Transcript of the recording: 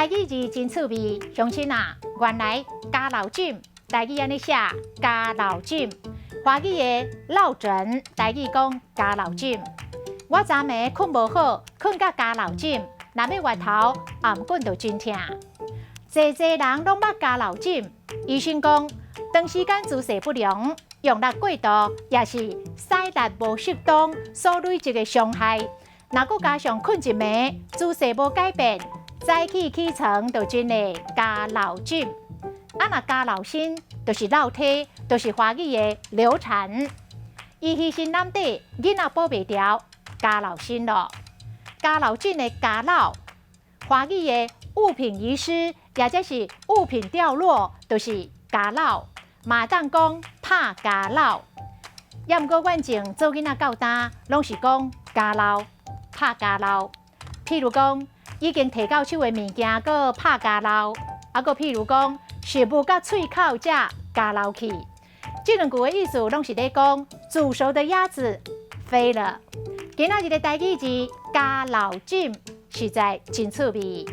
台語字真趣味，鄉親啊，原來交落枕，台語按呢寫交落枕，華語的落枕，台語講交落枕。我昨暝睏無好，睏甲交落枕，若欲越頭頷頸就真疼。濟濟人攏捌交落枕，醫生講長時間姿勢不良、用力過度，抑是使力無適當所累積的傷害。若閣加上睏一暝姿勢無改變，早起起床就真會交落枕。啊，若交落身，就是落胎，就是華語的流產。伊犧牲攬底，囡仔保袂牢，交落身囉。交落枕的交落，華語的物品遺失，也就是物品掉落，就是交落。嘛會當講拍交落。也毋過，阮從做囡仔到大，攏是講交落，拍交落。譬如講，已經提到手的物件，閣拍交落；啊，閣譬如講，食物佮喙口才交落去。這兩句的意思，攏是咧講煮熟的鴨子飛了。今仔日的台語字交落枕，實在真趣味。